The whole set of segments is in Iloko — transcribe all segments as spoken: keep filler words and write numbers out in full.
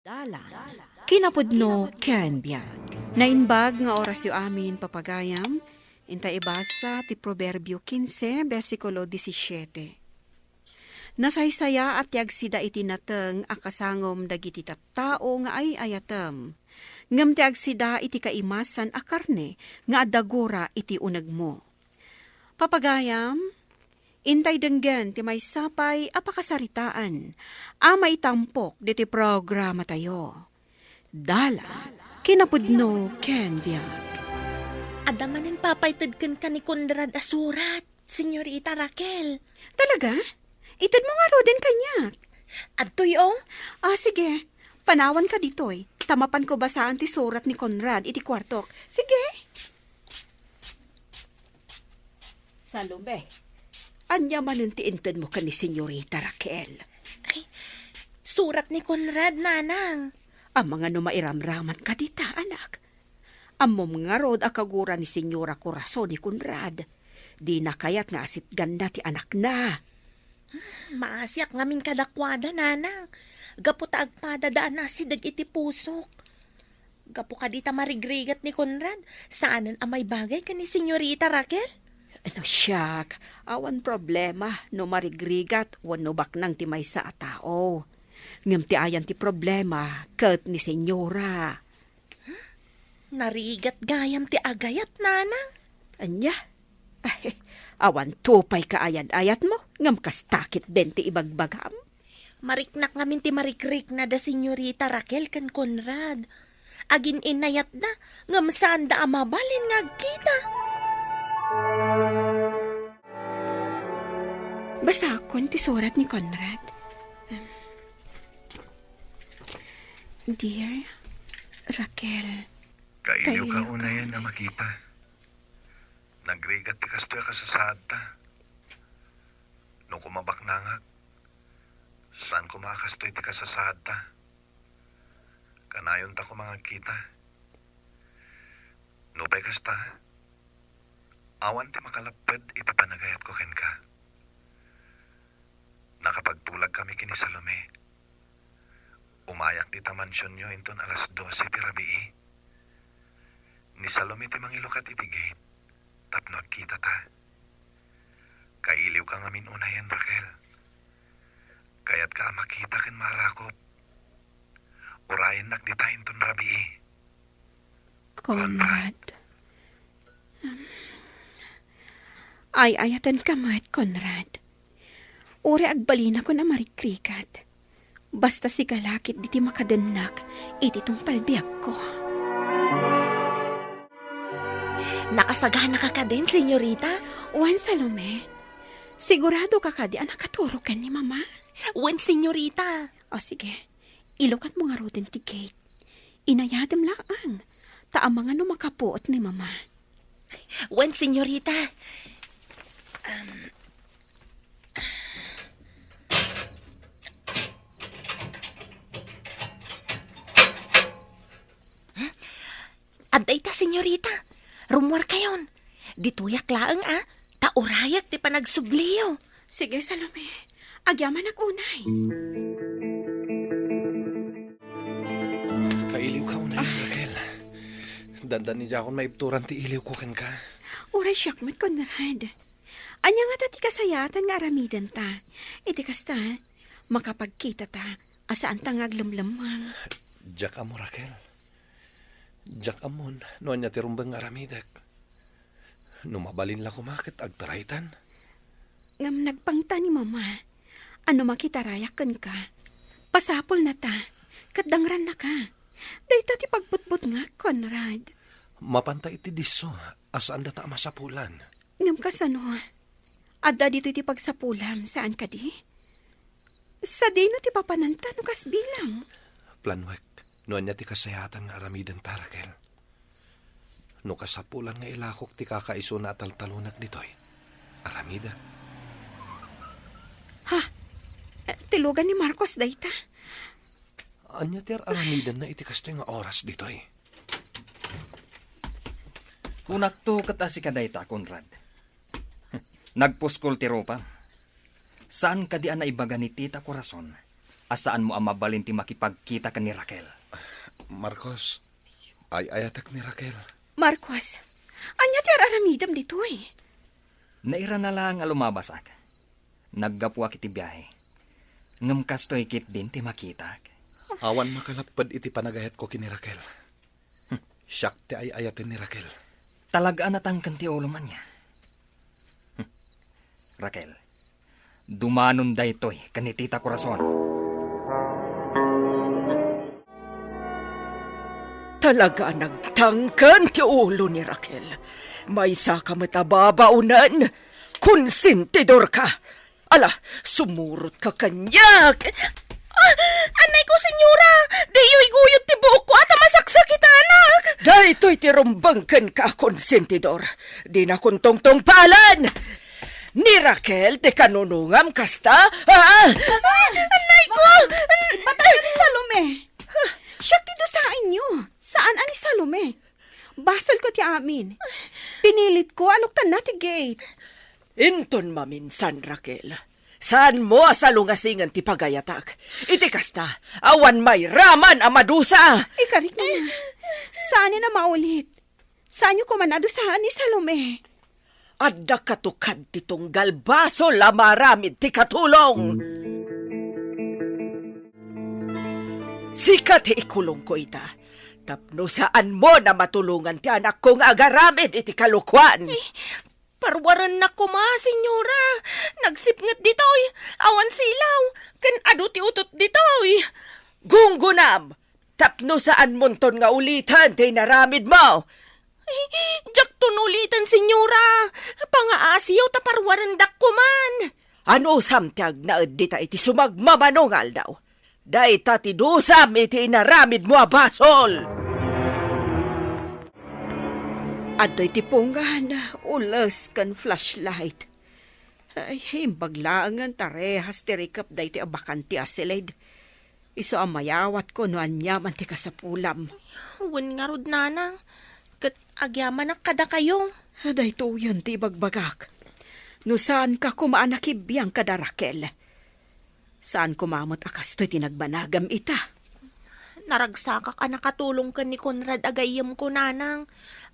Dalan, kinapudno ken biag. Naimbag nga orasyo amin, papagayam. Inta ibasa ti Proverbio kinse, bersikulo disisiete. Nasaysayaat ti agsida iti nateng a kasangom dagiti tattao nga ay-ayatem, ngem ti agsida iti kaimasan a karne nga adda gura iti unegmo. Papagayam, intay denggen ti maysa pay a pakasaritaan a maitampok ditoy programatayo. Dalan, kinapudno ken biag. Adda manen papaited kenka ni Conrad a surat, Senyorita Raquel. Talaga? Itedmo ngaruden kaniak. Adtoy, o. Ah, sige. Panawanka ditoy, ta mapanko basaan ti surat ni Conrad iti kuartok. Sige. Salome, ania manen ti intedmo ken ni Senyorita Raquel? Ay, surat ni Conrad, Nanang. Amangan no mairamramanka dita, anak. Ammom ngarud a kagura ni Senyora Corazon ni Conrad. Dina kayat nga asitganna ti anakna. Hmm, maasiak ngamin kadakuada, Nanang. Gapu ta agpadada a nasideg iti pusok. Gapu kadi ta marigrigat ni Conrad, saanen a maibagay ken ni Senyorita Raquel? No siak, awan problema no marigrigat wenno baknang ti maysa a tao. Ngem ti ayan ti problema ket ni Senyora. Narigat gayam ti agayat, Nanang. Ania? Ay, awan to pay kaayad-ayatmo, ngem kasta ketdin ti ibagbagam. Mariknak ngamin ti marikrikna da Senyorita Raquel ken Conrad. Agin-inayatda, ngem saanda a mabalin nga agkita. Basakon ti surat ni Conrad. Dear Raquel, kailiwka unayen a makita. Nagrigat ti kastoy a kasasaadta. No koma baknangak, saan koma a kastoy ti kasasaadta. Kanayonta koma nga agkita. Nupay kasta, awan ti makalapped iti panagayatko kenka. Nakapagtulagkami ken ni Salome. Umayak dita mansionyo inton alas dose ti rabii. Ni Salome ti mangilukat iti gate tapno agkitata. Kailiwka ngamin unayen, Raquel. Kayatka a makita ken marakop. Urayennak dita inton rabii. Conrad. Ay-ayatenka met, Conrad. Uray agbalinakon a marigrigat. Basta sika la ketdi ti makadennak iti tungpal biagko. Nakasaganaka kadin, Senyorita? Wen, Salome. Siguradoka kadi a nakaturog ken ni Mama? Wen, Senyorita. O, sige. Ilukatmo ngaruden ti gate. Inayadem laeng, ta amangan no makapuot ni Mama. Wen, Senyorita. Um. Hmm? Adda ita, Senyorita. Rummuarkayon. Ditoyak laeng, a, ta urayak ti panagsubliyo. Sige, Salome. Agyamanak unay. Kailiwka unay, Raquel. Dandani diakon maibturan ti iliwko kenka. Uray siak met, Conrad. Ania ngata ti kasayaatan nga aramidenta? Iti kasta, makapagkitata a saanta nga aglemlemmeng. Diak ammo, Raquel. Diak ammon no ania ti rumbeng nga aramidek. No mabalin la koma ket agtaraytan. Ngem nagpangta ni Mama a no makitarayak kenka, pasapulnata ket dangrannaka. Dayta ti pagbutbutngak, Conrad. Mapanta iti disso a saandata a masapulan. Ngem kasano? Adda ditoy ti pagsapulam, saan kadi? Sadino ti papananta no kas bilang? Planuek no ania ti kasayaatan nga aramidenta, Raquel. No kasapulan nga ilakok ti kakaisuna a taltalonak ditoy, aramidek. Ha? Eh, ti lugan ni Marcos dayta? Ania ti ar-aramidenna iti kastoy nga oras ditoy? Kunakto ket a sika dayta, Conrad. Nagpuskol ti rupam. Saan kadi a naibaga ni Tita Corazon a saanmo a mabalin ti makipagkita ken ni Raquel. Marcos, ay-ayatek ni Raquel. Marcos, ania ti ar-aramidem ditoy? Nairana laeng a lumabasak. Naggapuak iti biahe. Ngem kastoy ketdin ti makitak. Awan makalapped iti panagayatko ken ni Raquel. Siak ti ay-ayaten ni Raquel. Talaga a natangken ti ulom, ania? Raquel, dumanon daytoy ken ni Tita Corazon. Talaga a nagtangken ti ulo ni Raquel. Maysaka met a babaonen. Konsentidor ka. Ala, sumurot ka kaniak. Ah, anay ko, senyora, diyo iguyod ti buokko a ta masaksakitanak. Daytoy ti rumbeng kenka a konsentidor. Dinakon tungtungpalen. Ni Raquel ti kanunongam kasta? Ah! Anay ko! Ibatay ni Salome. Siak ti dusaenyo. Saan a ni Salome. Basolko ti amin. Pinilitko a luktanna ti gate. Inton maminsan, Raquel, saanmo a salungasingen ti pagayatak. Iti kasta, awan mairaman a madusa. Ikarik, Mama. Saanen a maulit. Saanyo koman a dusaan ni Salome. Adda katukad ti tunggal, basol a maaramid ti katulong. Sika ti ikulongko ita, tapno saanmo a matulongan ti anakko nga agaramid iti kalokuan. Eh, parwarennak koma, senyora. Nagsipnget ditoy. Awan silaw. Ken adu ti utot ditoy. Gunggonam! Tapno saanmonton nga uliten ti inaramidmo. Ay, diakton uliten, senyora. Pangaasiyo ta parwarendak koman. Anusam ti agnaed dita iti sumagmamano nga aldaw. Dayta ti dusam iti inaramidmo a basol. Adtoy ti pungan, ules ken flashlight. Ay, imbag laengen ta rehas ti rikep daytoy a bakante a silid. Isu a mayawatko no aniaman ti kasapulam. Wen ngarud, nanang, ket agyamanak kadakayo. Daytoyen ti ibagbagak. No saanka koma a nakibiang kada Raquel, saan koma met a kastoy ti nagbanagam ita. Naragsakak a nakatulong ken ni Conrad a gayyemko, nanang.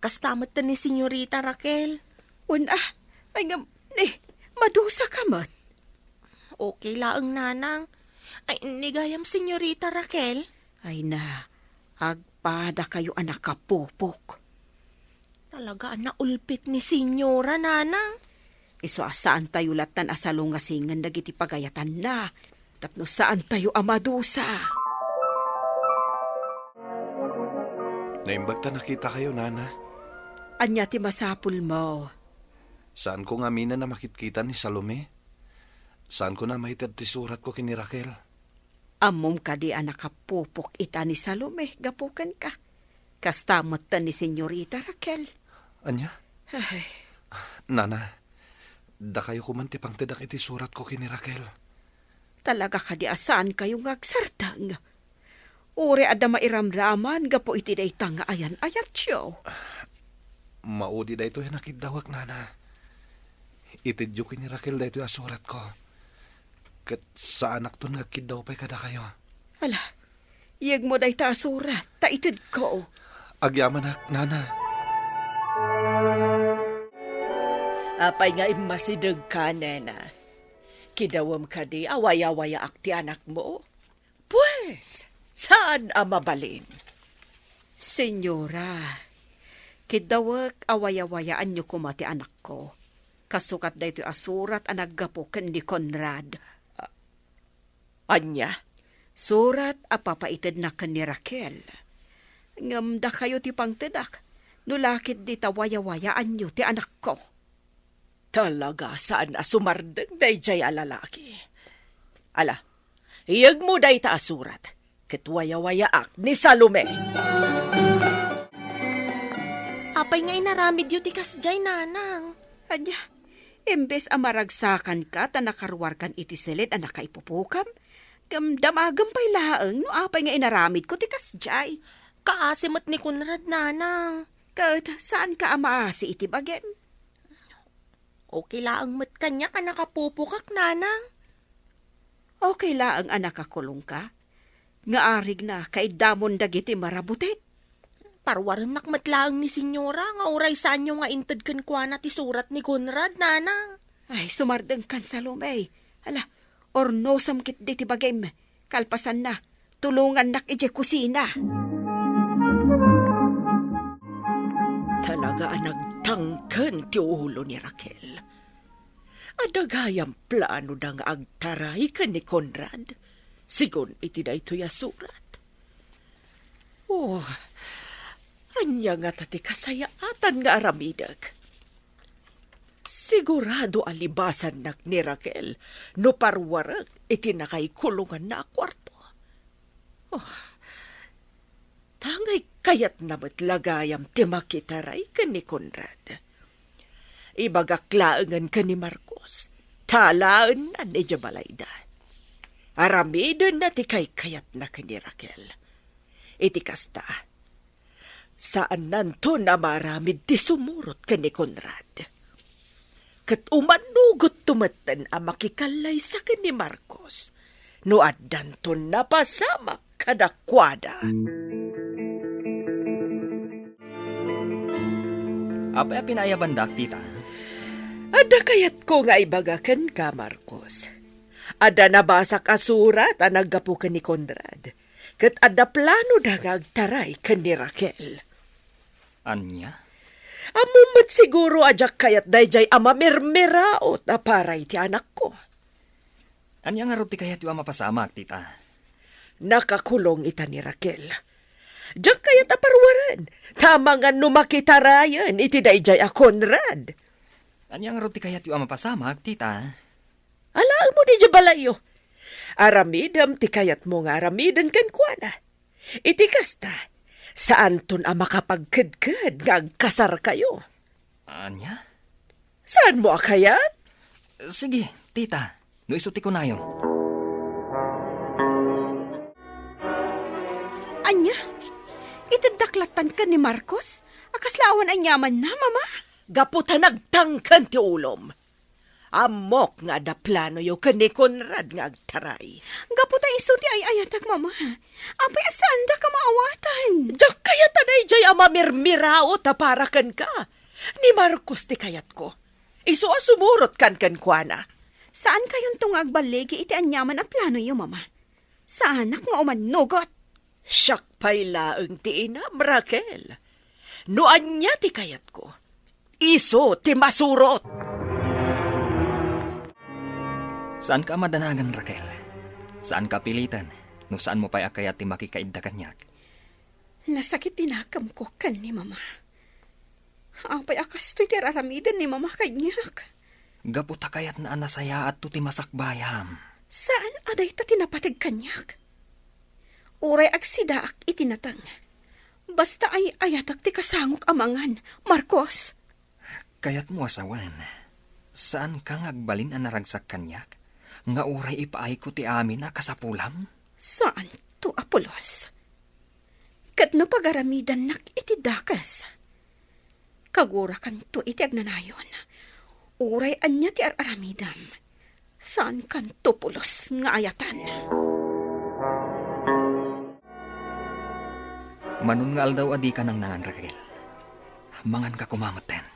Kasta met ken ni Senyorita Raquel. Wen a, ay ngem, ni, madusa ka met. Okay laeng, nanang. Ay, ni gayam, Senyorita Raquel? Ay na, agpadakayo a nakapupok. Talaga a naulpit ni Senyora, nanang. Isu a saantayo lattan a salungasingen dagiti pagayatanna, tapno saantayo a madusa. Naimbag ta nakitakayo, nana. Ania ti masapulmo? Saanko nga aminen a makitkita ni Salome. Saanko a maited ti suratko ken ni Raquel. Ammom kadi a nakapupok ita ni Salome gapu kenka? Kasta met ni Senyorita Raquel. Ania? Ay. Nana, dakayo koman ti pangtedak iti suratko ken ni Raquel. Talaga kadi a saankayo nga agsardeng? Uray adda mairamraman gapu iti dayta nga ayan-ayatyo. Maudi daytoy a nakiddawek, nana. Itedyo ken ni Raquel daytoy a suratko. Ket saanakton nga agkiddaw pay kadakayo. Ala, iyegmo dayta a surat, ta itedko. Agyamanak, nana. Apay nga immasidegka, nena? Kiddawem kadi a wayawayaak ti anakmo? Pues, saan a mabalin? Senyora, kiddawek a wayawayaanyo koma ti anakko. Kasukat daytoy a surat a naggapu ken ni Conrad. A-, ania? Surat a papaitedna ken ni Raquel. Ngem dakayo ti pangtedak, no la ketdi ta wayawayaanyo ti anakko. Talaga saan a sumardeng daydiay a lalaki. Ala, iyegmo dayta a surat, ket wayawayaak ni Salome. Apay nga inaramidyo ti kasdiay, nanang? Ania, imbes a maragsakanka ta nakaruarkan iti silid a nakaipupokam, ngem damagem pay laeng no apay nga inaramidko ti kasdiay. Kaasi met ni Conrad, nanang. Ket saanka a maasi iti bagim? Okay laeng met kaniak a nakapupokak, nanang. Okay laeng a nakakulongka, nga arigna kaiddamon dagiti marabutit. Parwarennak met laeng ni Señora nga uray saanyo nga inted kenkuana ti surat ni Conrad, nanang. Ay, sumardengkan, Salome. Ala, urnosem ketdi ti bagim. Kalpasanna, tulongannak idiay kusina. Talaga a nagtangken ti ulo ni Raquel. Adda gayam planoda nga agtaray ken ni Conrad, sigun iti daytoy a surat. Oh, ania ngata ti kasayaatan nga aramidek? Sigurado a libasannak ni Raquel no parwarek iti nakaikulonganna a kuarto. Oh, ta ngay kayatna met la gayam ti makitaray ken ni Conrad. Ibagak laengen ken ni Marcos, ta alaennan idiay balayda. Aramidenna ti kaykayatna ken ni Raquel. Iti kasta, saannanton a maaramid ti sumurot ken ni Conrad. Ket umannogotto metten a makikallaysa ken ni Marcos no addanton napasamak kadakuada. Apay a pinaayabandak, tita? Adda kayatko nga ibaga kenka, Marcos. Adda nabasak a surat a naggapu ken ni Conrad, ket adda planoda nga agtaray ken ni Raquel. Ania? Ammom met siguro a diak kayat daydiay a mamirmiraot a para iti anakko. Ania ngarud ti kayatyo a mapasamak, tita? Nakakulong ita ni Raquel. Diak kayat a parwaren, ta amangan no makitarayen iti daydiay a Conrad. Ania ngarud ti kayatyo a mapasamak, tita? Alaemon idiay balayyo. Aramidem ti kayatmo nga aramiden kenkuana. Iti kasta, saanton a makapagkedked nga agkasarkayo. Ania? Saanmo a kayat? Sige, tita, no isu ti kunayo. Ania? Iteddak lattan ken ni Marcos? A kasla awan aniamanna, Mama? Gapu ta nagtangken ti ulom. Ammok nga adda planoyo ken ni Conrad nga agtaray. Gapu ta isu ti ay-ayatek, Mama. Apay a saandak a maawatan? Diak kayat a daydiay a mamirmiraot a para kenka. Ni Marcos ti kayatko. Isu a sumurot kan kenkuana. Saankayonto nga agballigi iti aniaman a planoyo, Mama. Saanak nga umannugot. Siak pay laeng ti inam, Raquel. No ania ti kayatko, isu ti masurot. Saanka a madanagan, Raquel. Saanka a piliten no saanmo pay a kayat ti makikaidda kaniak. Nasakit ti nakemko ken ni Mama. Apay a kastoy ti ar-aramiden ni Mama kaniak? Gapu ta kayatna a nasayaatto ti masakbayam. Saan a dayta ti napateg kaniak. Uray agsidaak iti nateng, basta ay-ayatak ti kasangok a mangan, Marcos. Kayatmo a sawen, saanka nga agbalin a naragsak kaniak, nga uray ipaayko ti amin a kasapulam? Saanto a pulos. Ket no pagaramidannak iti dakes, kagurakanto iti agnanayon. Uray ania ti ar-aramidem, saankanto pulos nga ayatan. Manon nga aldaw a dika nangnangan, Raquel. Manganka koma metten.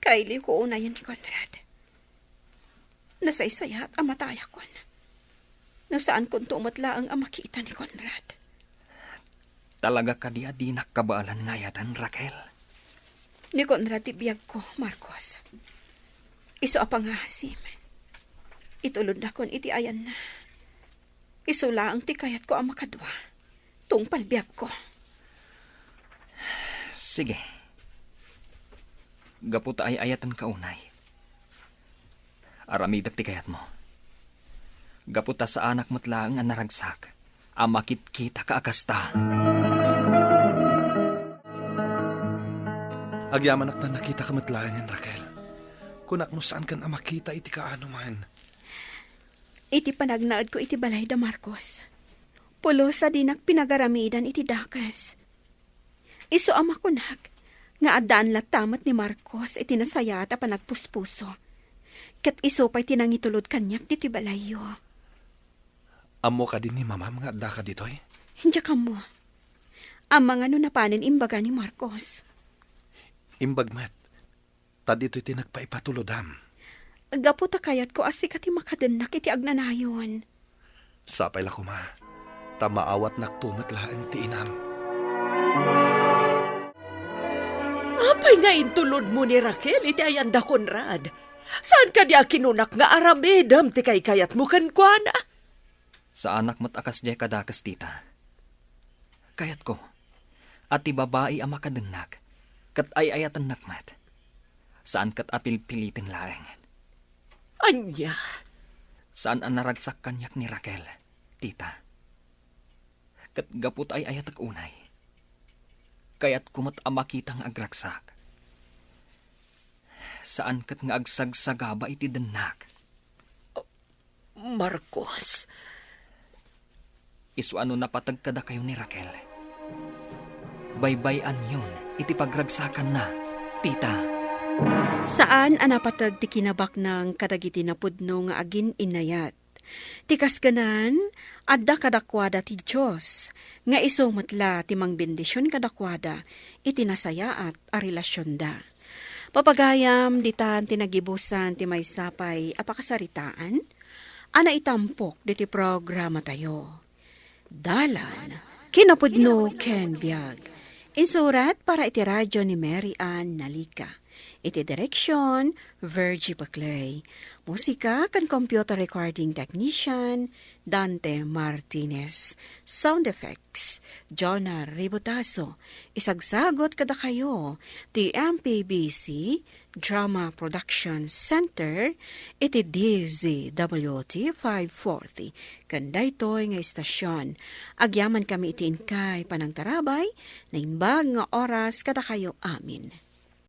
Kailiwko unayen ni Conrad. Nasaysayaat a matayakon no saankonto met laeng a makita ni Conrad. Talaga kadi a dinak kabaelan nga ayatan, Raquel? Ni Conrad ti biagko, Marcos. Isu a pangasim. Itulodnakon iti ayanna. Isu laeng ti kayatko a makadua. Tungpal biagko. Sige. Gapu ta ay-ayatenka unay, aramidek ti kayatmo. Gapu ta saanak met laeng a naragsak a makitkitaka a kasta. Agyamanak ta nakitaka met laengen, Raquel. Kunak no saankan a makita iti kaanoman. Iti panagnaedko iti balayda, Marcos, pulos a dinak pinagaramidan iti dakes. Isu a makunak nga addaan latta met ni Marcos iti nasayaat a panagpuspuso. Ket isu pay ti nangitulod kaniak ditoy balayyo. Ammo kadi ni mamam nga addaka ditoy? Diak ammo. Ammom nga no napanen imbaga ni Marcos. Imbag met. Ta ditoy ti nagpaipatulodam. Gapu ta kayatko a sika ti makadennak iti agnanayon. Sapay la koma, ta maawatnakto met laeng ti inam. Apay nga intulodmo ni Raquel iti ayan da Conrad? Saan kadi a kinunak nga aramidem ti kaykayatmo kenkuana? Saanak met a kasdiay kadakes, tita. Kayatko a ti babai a makadennak ket ay-ayatennak met. Saan ket a pilpiliten laeng. Ania? Saan a naragsak kaniak ni Raquel, tita. Ket gapu ta ay-ayatek unay, kayatko met a makita nga agragsak. Saan ket nga agsagsagaba iti dennak. Marcos. Isu a no napateg kadakayo ni Raquel, baybay-anyon iti pagragsakanna, tita. Saan a napateg ti kinabaknang kadagiti napudno nga agin-innayat. Ti kaskenan, adda kadakuada ti Dios, nga isu met la ti mangbendision kadakuada iti nasayaat a relasionda. Papagayam, ditan ti nagibusan ti maysa pay a pakasaritaan a naitampok ditoy programatayo. Dalan, kinapudno ken biag. Insurat para iti radyo ni Mary Ann Nalica. Iti direksyon, Virgie Paclay. Musika ken computer recording technician, Dante Martinez. Sound effects, Jonah Ributaso. Isagsagot kadakayo ti M P B C Drama Production Center iti D Z W T five forty. Ken daytoy nga istasyon, agyamankami iti inkay panangtarabay, naimbag nga oras kadakayo amin.